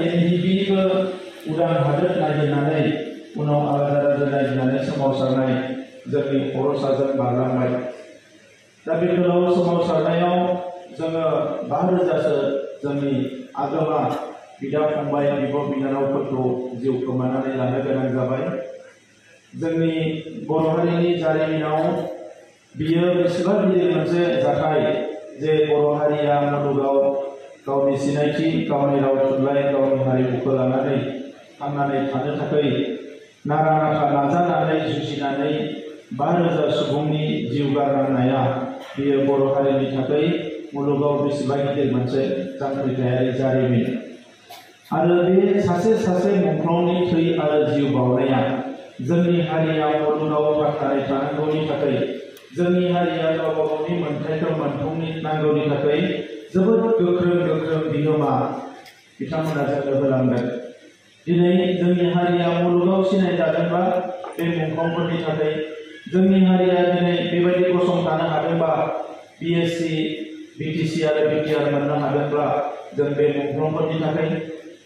एनडिपिनिबो उदां हादोर नागिरनानै उनाव आलादा रायजो नागिरनानै सोमावसारनाय जोंनि खर'साजों बारलांबाय। दा बे गोलाव सोमावसारनायाव जोङो 5,000सो जोंनि आगोमा बिदा फंबाय बिब' बिनानावफोरखौ जिउ खोमानानै लानो गोनां जाबाय। जोंनि बर' हारिनि जारिमिनाव बियो बेसेबा गिदिर मोनसे जाथाय जे बर' हारिया मुलुगाव गावनि सिनायथि, गावनि राव थुनलाइ, गावनि हारिमुखौ लानानै थांनानै थानो थाखाय नारा नाथा नाजानानै जुजिनानै 5,000 सुबुंनि जिउ गारनांनाया बियो बर' हारिनि थाखाय मुलुगाव बेसेबा गिदिर मोनसे जांख्रिथायारि जारिमिन। आरो बे सासे मुंख्लंनि थै आरो जिउ बाउनाया जोंनि हारिया मुलुगाव थांनानै थानांगौनि थाखाय, जोंनि हारिया गावबा गावनि मोनथायखौ मोनफुंनो नांगौनि थाखाय जोबोद गोख्रों बिहोमा बिथांमोना जोंनो होलांदों। दिनै जोंनि हारिया मुलुगाव सिनायजादोंबा बे मुंख्लंफोरनि थाखाय, जोंनि हारिया दिनै बेबायदि गसंथानो हादोंबा बिएससि, बिटिसि आरो बिटिआर मोननो हादोंब्ला जों बे मुंख्लंफोरनि थाखाय।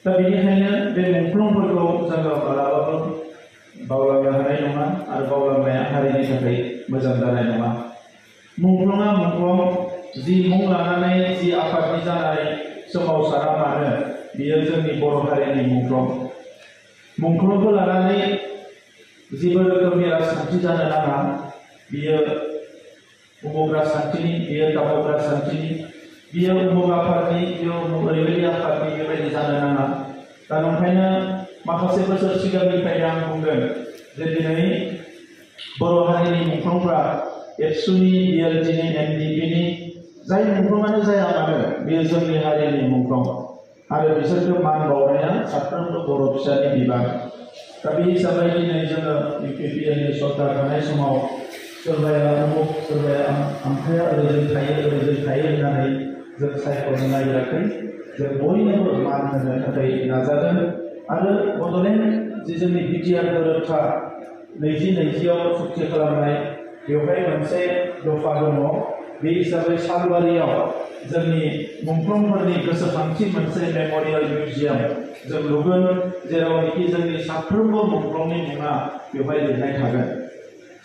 दा बेनिखायनो बे मुंख्लंफोरखौ जोङो मालाबाबो बावलांनो हानाय नङा आरो बावलांनाया हारिनि थाखाय मोजां जानाय नङा। मुंख्लंआ मुंख्लं, जि मुं लानानै जि आफादनि जानाय सोमावसारा मानो बियो जोंनि बर' हारिनि मुंख्लं। मुंख्लंखौ लानानै जेबो रोखोमनि राजखान्थि जानो नाङा। बियो उमुग राजखान्थिनि, बियो तामुक राजखान्थिनि, बियो उमुग आफादनि, बियो ओरैबायदि आफादनि बेबायदि जानो नाङा। दा ओंखायनो माखासे बोसोर सिगांनिफ्रायनो आं बुंदों जे दिनै बर' हारिनि मुंख्लंफ्रा एबसुनि, बिएलटिनि, एनडिपिनि जाय मुंख्लंआनो जाया मानो बेयो जोंनि हारिनि मुंख्लं आरो बिसोरखौ मान बावनाया साफ्रोमबो बर' फिसानि बिबान। दा बे हिसाबै दिनै जोङो इउपिपिएलनि सरकार थानाय समाव सोरबाया उमुग, सोरबाया आमथाया ओरैजों थायो होननानै जों सायख'नो नागिराखै। जों बयनोबो मान होनो थाखाय नाजादों आरो बड'लेण्ड जि जोंनि बिटिआर गोरोबथा 2020आव चुक्ति खालामनाय, बेवहाय मोनसे दफा दङ। बे हिसाबै सालबारियाव जोंनि मुंख्लंफोरनि गोसोखांथि मोनसे मेम'रियेल मिउजियाम जों लुगोन, जेरावनोखि जोंनि साफ्रोमबो मुंख्लंनि मुङा बेवहाय लिरनाय थागोन।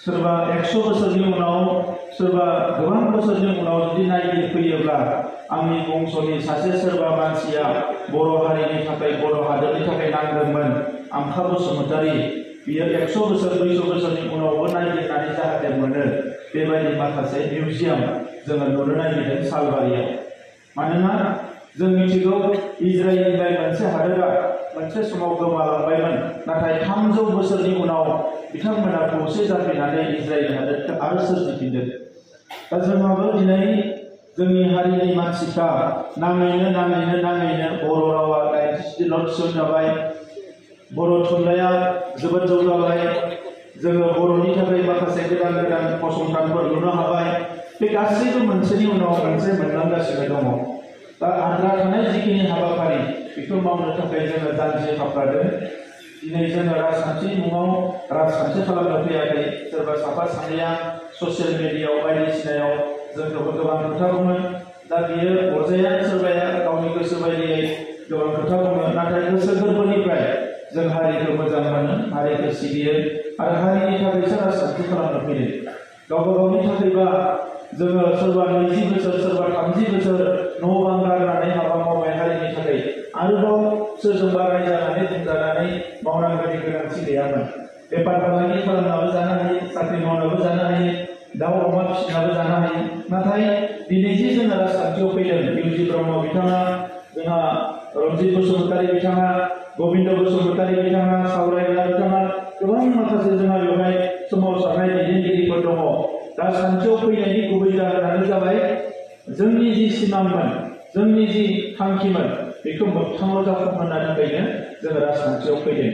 सोरबा 100 बोसोरनि उनाव, सोरबा गोबां बोसोरनि उनाव जुदि नायगिरफैयोब्ला आंनि बंस'नि सासे सोरबा मानसिया बर' हारिनि थाखाय, बर' हादोरनि थाखाय नांदोंमोन, आमखा बसुमतारी, बियो 100 बोसोर 200 बोसोरनि उनावबो नायगिरनानै जाहाथे मोनो बेबायदि माखासे मिउजियाम जोङो नुनो नागिरदों सालबारियाव। मानोना जों मिथिगौ इजराइलनिफ्राय मोनसे हादोरा मोनसे समाव गोमालांबायमोन, नाथाय 300 बोसोरनि उनाव बिथांमोना खौसे जाफिननानै इजराइल हादोरखौ आरो सोरजिफिनदों। दा जोंहाबो दिनै जोंनि हारिनि मानसिफ्रा नाङैनो बर' रावा 90 जाबाय, बर' थुनलाइया जोबोद जौगाबाय, जोङो बर'नि थाखाय माखासे गोदान फसंथानफोर लुनो हाबाय। बे गासैबो मोनसेनि उनाव मोनसे मोनलांगासिनो दङ। दा आद्रा थानाय जिखिनि हाबाफारि बेखौ मावनो थाखाय जोङो जानजि खाफ्रादों। दिनै जोङो राजखान्थि मुङाव राजखान्थि खालामनो फैयाखै। सोरबा साफा सानैया ससियेल मिडियायाव बायदिसिनायाव जोंखौबो गोबां खोथा बुङो। दा बियो अरजाया, सोरबाया गावनि गोसो बायदियै गोबां खोथा बुङो, नाथाय गोसो गोरबोनिफ्राय जों हारिखौ मोजां मोनो, हारिखौ सिबियो आरो हारिनि थाखायसो राजखान्थि खालामनो फैदों। गावबा गावनि थाखायबा जोङो सोरबा 20 बोसोर, सोरबा 30 बोसोर न' बां गारनानै हाबा मावबाय हारिनि थाखाय, आरोबाव सोरजोंबा रायजानानै बुंजानानै मावनांगौनि गोनांथि गैयामोन। बेफार फालांगि खालामनाबो जानो हायो, साख्रि मावनाबो जानो हायो, दाउ अमा फिसिनाबो जानो हायो। नाथाय दिनै जे जोङो राजखान्थियाव फैदों, इउजि ब्रह्म बिथाङा, जोंहा रन्जित बसुमतारी बिथाङा, गबिन्द बसुमतारी बिथाङा, सावरायग्रा बिथाङा, गोबां माखासे जोंहा बेवहाय सोमावसारनाय दैदेनगिरिफोर दङ। राजखान्थियाव फैनायनि गुबै जाहोनानो जाबाय जोंनि जि सिमांमोन, जोंनि जि थांखिमोन बेखौ मोगथाङाव जाफुंहोनो थाखायनो जोङो राजखान्थियाव फैदों।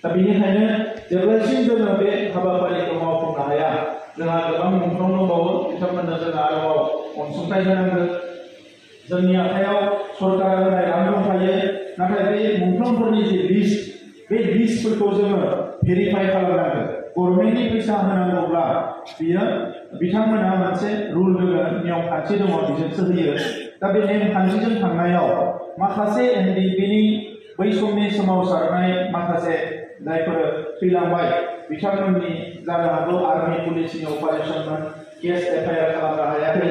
दा बेनिखायनो जेब्लासिम जोङो बे हाबाफारिखौ मावफुंनो हाया, जोंहा गोबां मुंख्लं दंबावो, बिथांमोननो जोङो आरोबाव अनसुंथाइ होनांगोन। जोंनि आखायाव सरकारा होनाय रां दंखायो, नाथाय बे मुंख्लंफोरनि जि लिस्ट, बे लिस्टफोरखौ जोङो भेरिफाइ खालामनांगोन। गभर्नमेन्टनि फैसा होनांगौब्ला बियो बिथांमोनहा मोनसे रुल होगोन, नियम खान्थि दङ, बिजोंसो होयो। दा बे नेम खान्थिजों थांनायाव माखासे एनडिपिनि बै समनि सोमावसारनाय माखासे जायफोर थैलांबाय बिथांमोननि जानो हागौ आर्मी पुलिसनि अपारेशनमोन केस एफआईआर खालामनो हायाखै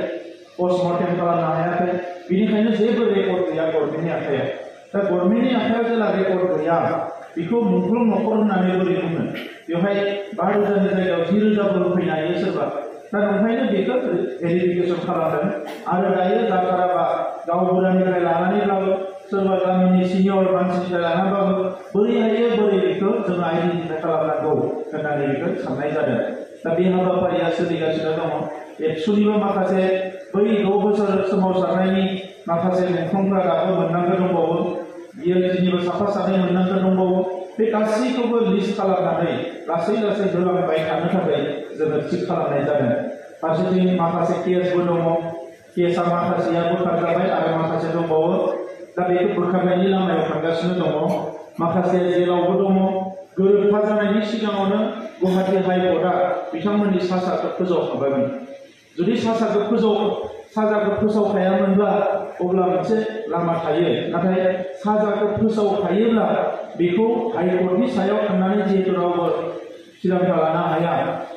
पस्टमर्टेम खालामनो हायाखै बेनिखायनो जेबो रेकर्ड गैया गभर्नमेन्टनि आखायाव दा गभर्नमेन्टनि आखायाव जेला रेकर्ड गैया बेखौ मुंख्लं न'खर होननानै बोरै बुंनो बेवहाय 5,000नि जायगायाव 10,000 फैनो हायो सोरबा दा ओंखायनो बेखौ भेरिफिकेसन खालामदों आरो दायो जाथाराबा गावबुरानिफ्राय लानानैब्लाबो सोरबा गामिनि सिनियर मानसिनिफ्राय लानानैब्लाबो बोरै हायो बोरै बेखौ जों आइडेन्टिफाइ खालामनांगौ होननानै बेखौ साननाय जादों दा बे हाबाफारिया सोलिगासिनो दङ एबसुनिबो माखासे बै 6 बोसोर सोमावसारनायनि माखासे मुंख्लंफ्रा दाबो मोननांगौ दंबावो बिएलटिनिबो साफा सानै मोननांगौ दंबावो बे गासैखौबो लिस्ट खालामनानै लासै लासै होलांबाय थानो थाखाय जोङो थिग खालामनाय जादों फारसेथिं माखासे केसबो दङ केसा माखासेया बोखारजाबाय आरो माखासे दंबावो दा बेखौ बोखारनायनि लामायाव थांगासिनो दङ माखासे जेलावबो दङ गोरोबथा जानायनि सिगाङावनो गुवाहाटी हाइकर्टआ बिथांमोननि साजाखौ फोजावखांबायमोन जुदि साजाखौ फोसावखायामोनब्ला अब्ला मोनसे लामा थायो नाथाय साजाखौ फोसावखायोब्ला बेखौ हाइकर्टनि सायाव थांनानै जिहेतु रावबो थिरांथा लानो हाया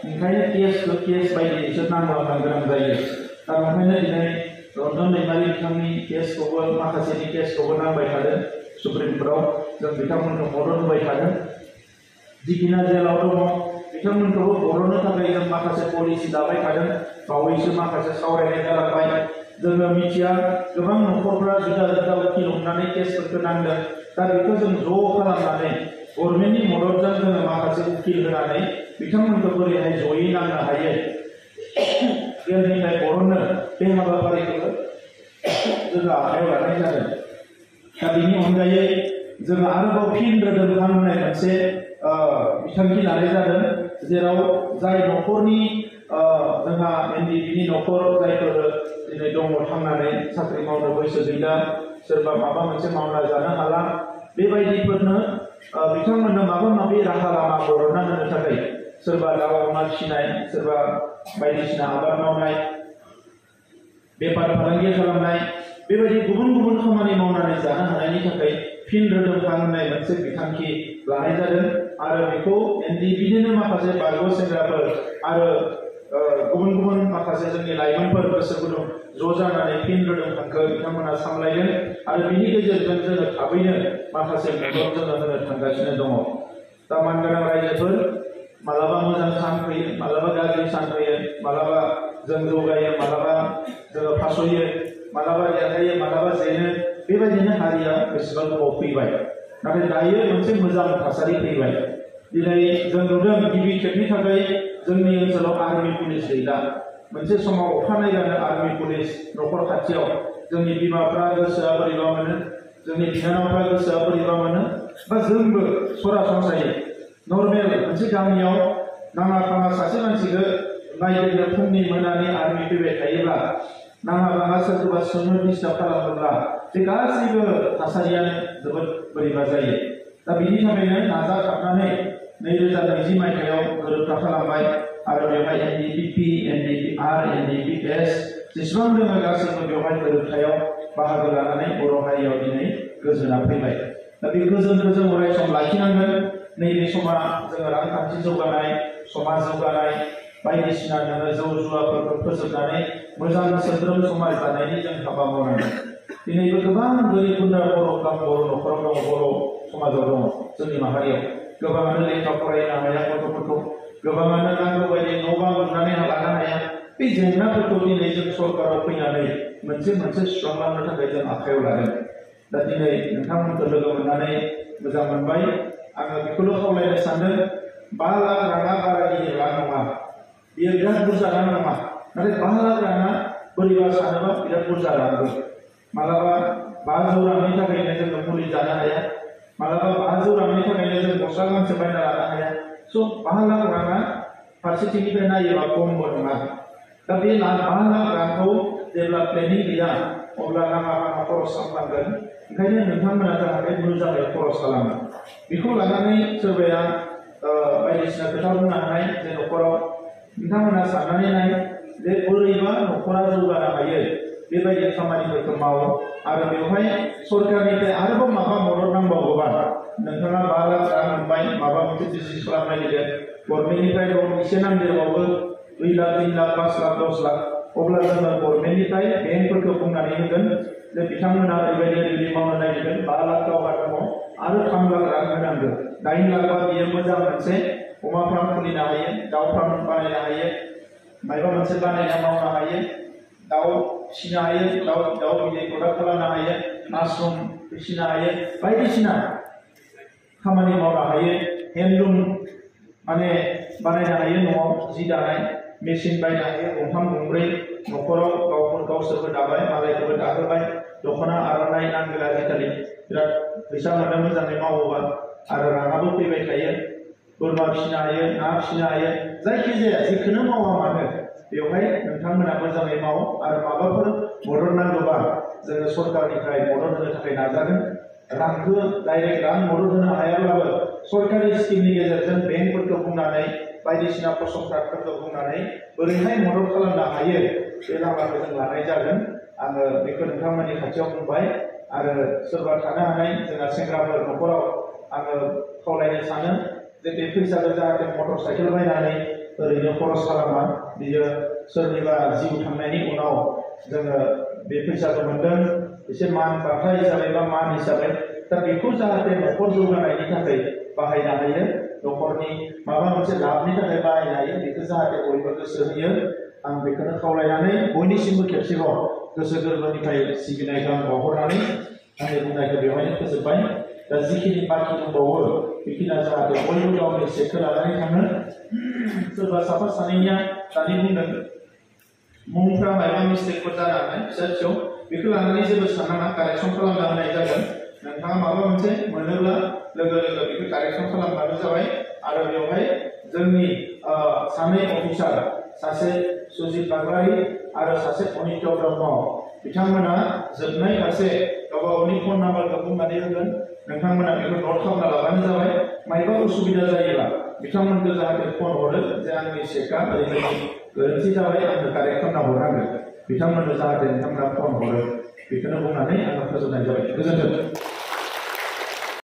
ओंखायनो केसखौ केस बायदिसो नांलांनो गोनां जायो दा ओंखायनो दिनै रन्जन दैमारि बिथांनि केसखौबो माखासेनि केसखौबो नांबाय थादों सुप्रिम कर्टआव जों बिथांमोनखौ मदद होबाय थादों जिखिना जेलाव दङ बिथांमोनखौबो बर'नो थाखाय जों माखासे पलिसि दाबाय थादों बावैसो माखासे सावरायनाय जालांबाय जोङो मिथिया गोबां न'खरफ्रा जुदा जुदा उकिल हमनानै केसफोरखौ नांदों दा बेखौ जों ज' खालामनानै गभर्नमेन्टनि मददजों जोङो माखासे उकिल होनानै बिथांमोनखौ बोरैहाय जयै नांनो हायो जेलनिफ्राय बरननो बे हाबाफारिखौ जोङो आखायाव लानाय जादों दा बेनि अनगायै जोङो आरोबाव फिन रोदोमखां होनाय मोनसे बिथांखि लानाय जादों जेराव जाय न'खरनि जोंहा एनडिपिनि न'खर जायफोर दिनै दङ थांनानै साख्रि मावनो बैसो गैला सोरबा माबा मोनसे मावना जानो हाला बेबायदिफोरनो बिथांमोननो माबा माबि राहा लामा बरनना होनो थाखाय सोरबा दाउ अमा फिसिनाय सोरबा बायदिसिना आबाद मावनाय बेफार फालांगि खालामनाय बेबायदि गुबुन गुबुन खामानि मावनानै जानो हानायनि थाखाय फिन रोदोमखां होननाय मोनसे बिथांखि लानाय जादों आरो बेखौ एनडिपिनिनो माखासे बारग' सेंग्राफोर आरो गुबुन गुबुन माखासे जोंनि लाइमोनफोर गोसो गुदुं ज' जानानै फिन रोदोमखांखौ बिथांमोना सामलायदों आरो बिनि गेजेरजों जोङो थाबैनो माखासे मदद जोङो होनो थांगासिनो दङ दा मानगोनां रायजोफोर मालाबा मोजां सान फैयो मालाबा गाज्रि सान फैयो मालाबा जों जौगायो मालाबा जोङो फासयो मालाबा देरहायो मालाबा जेनो बेबायदिनो हारिया बेसेबां गोबाव फैबाय नाथाय दायो मोनसे मोजां थासारि फैबाय दिनै जों नुदों गिबि खेबनि थाखाय जोंनि ओनसोलाव आर्मी पुलिस गैला मोनसे समाव अखानायगानो आर्मी पुलिस न'खर खाथियाव जोंनि बिमाफ्रा गोसोआ बोरैबा मोनो जोंनि बिनानावफ्रा गोसोआ बोरैबा मोनो बा जोंबो सरासनस्रायै नर्मेल मोनसे गामियाव नाङा फाङा सासे मानसिखौ नायगिरनो फुंनि मोनानि आर्मी फैबाय थायोब्ला नाङा फाङा सोरखौबा सोंनो डिस्टार्ब खालामोब्ला बे गासैबो थासारियानो जोबोद बोरैबा जायो दा बिनि थाखायनो नाजाथाबनानै 2020 मायथाइयाव गोरोबथा खालामबाय आरो बेवहाय एनडिपिपि एनडिपिआर एनडिपिएस जेसेबां दङ गासैबो बेवहाय गोरोबथायाव बाहागो लानानै बर' हारियाव दिनै गोजोना फैबाय दा बे गोजोनखौ जों अराय सम लाखिनांगोन नैबे समा जोङो रांखान्थि जौगानाय समाज जौगानाय बायदिसिना जोङो जौ जुवाफोरखौ फोजोबनानै मोजां सोद्रोम समाज दानायनि जों हाबा मावनांगोन दिनैबो गोबां गोरिब गुन्द्रा बर' न'खराव दङ बर' समाजाव दङ जोंनि माहारियाव गोबाङानो लेखा फरायनो हाया गथ'फोरखौ गोबाङानो नांगौ बायदि न' बां लुनानै लानो हाया बे जेंनाफोरखौ दिनै जों सरकाराव फैनानै मोनसे सुस्रांलांनो थाखाय जों आखायाव लादों दा दिनै नोंथांमोनखौ लोगो मोननानै मोजां मोनबाय आङो बेखौल' खावलायनो सानदों 5 लाख राङा बारा गिदिर रां नङा बेयो बिराद बुरजा रां नङा नाथाय 5 लाख राङा बोरैबा सानोबा बिराद बुरजा रांबो मालाबा 500 रांनि थाखायनो जोङो मुलि जानो हाया मालाबा 500 रांनि थाखायनो जों गस्ला गांसे बायना लानो हाया स' 5 लाख राङा फारसेथिंनिफ्राय नायोबा खमबो नङा दा बे 5 लाख रांखौ जेब्ला प्लेनिं गैया अब्ला नाङा फाङा खरस खालामनांगोन ओंखायनो नोंथांमोना जाहाथे मोजाङै खरस खालामो बेखौ लानानै सोरबाया बायदिसिना खोथा बुंनो हानाय जे न'खराव नोंथांमोना साननानै नाय जे बोरैबा न'खरा जौगानो हायो बेबायदि खामानिफोरखौ मावो आरो बेवहाय सरकारनिफ्राय आरोबाव माबा मदद नांबावगौबा नोंथाङा 5 लाख रां मोनबाय माबा मोनसे बिजनेस खालामनाय गिदिर गभर्नमेन्टनिफ्राय लन एसे नांदेरबावो 2 लाख 3 लाख 5 लाख 10 लाख अब्ला जोङो गभर्नमेन्टनिफ्राय बेंकफोरखौ बुंनानै होगोन जे बिथांमोना ओरैबायदि मावनो नागिरदों 5 लाख गावहा दङ आरो 3 लाख रां होनांगौ 9 लाख बा बियो मोजां मोनसे अमा फार्म खुलिनो हायो दाउ फार्म बानायनो हायो माबा मोनसे बानायना मावनो हायो दाउ फिसिनो हायो दाउ बिदै प्रडाक्ट खालामनो हायो माशरुम फिसिनो हायो बायदिसिना खामानि मावनो हायो हेन्डलुम माने बानायनो हायो न'आव जि दानाय मेसिन बायनो हायो गंथाम गंब्रै न'खराव गावसोरबो दाबाय मालायखौबो दाहोबाय दख'ना आर'नाइ नांगौ आजिखालि बिराद फैसा मोनो मोजाङै मावोबा आरो राङाबो फैबाय थायो बोरमा फिसिनो हायो ना फिसिनो हायो जायखिजाया जिखुनु मावा मानो बेवहाय नोंथांमोना मोजाङै मावो आरो माबाफोर मदद नांगौबा जोङो सरकारनिफ्राय मदद होनो थाखाय नाजागोन रांखौ डाइरेक्ट रां मदद होनो हायाब्लाबो सरकारि स्किमनि गेजेरजों बेंकफोरखौ बुंनानै बायदिसिना फसंथानफोरखौ बुंनानै बोरैहाय मदद खालामनो हायो बे लामाखौ जों लानाय जागोन आङो बेखौ नोंथांमोननि खाथियाव बुंबाय आरो सोरबा थानो हानाय जोंहा सेंग्राफोर न'खराव आङो खावलायनो सानो जे बे फैसाखौ जाहाथे मटर साइकेल बायनानै ओरैनो खरस खालामा बियो सोरनिबा जिउ थांनायनि उनाव जोङो बे फैसाखौ मोनदों एसे मान बान्था हिसाबै बा मान हिसाबै दा बेखौ जाहाथे न'खर जौगानायनि थाखाय बाहायनो हायो न'खरनि माबा मोनसे लाबनि थाखाय बाहायनो हायो बेखौ जाहाथे बयबो गोसो होयो आं बेखौनो खावलायनानै बयनिसिमबो खेबसेबाव गोसो गोरबोनिफ्राय सिबिनाय गान बावहरनानै आंनि बुंनायखौ बेवहायनो फोजोबबाय दा जिखिनि बाखि दंबावो बेखिनिया जाहाथे बयबो गावनि सेटखौ लानानै थाङो सोरबा साफा सानैनिया दानि बुंदों मुंफ्रा माबा मिस्टेकफोर जानो हानाय फिसा फिसौ बेखौ लानानै जेबो साननाङा कारेक्सन खालामना होनाय जागोन नोंथाङा माबा मोनसे मोनोब्ला लोगो बेखौ कारेक्सन खालामबानो जाबाय आरो बेवहाय जोंनि सानै अफिसार सासे सुजित बाग्लारि आरो सासे अनित्य ब्रह्म बिथांमोना जोबनाय फारसे गावबा गावनि फन नाम्बारखौ बुंनानै होगोन नोंथांमोना बेखौ नट खालामना लाबानो जाबाय मायबा उसुबिदा जायोब्ला बिथांमोनखौ जाहाथे फन हरो जे आंनि चेकआ ओरैबायदि गोरोन्थि जाबाय आंनो कारेक्ट खालामना हरनांगोन बिथांमोननो जाहाथे नोंथांमोना फन हरो बेखौनो बुंनानै आङो फोजोबनाय जाबाय गोजोन्थों।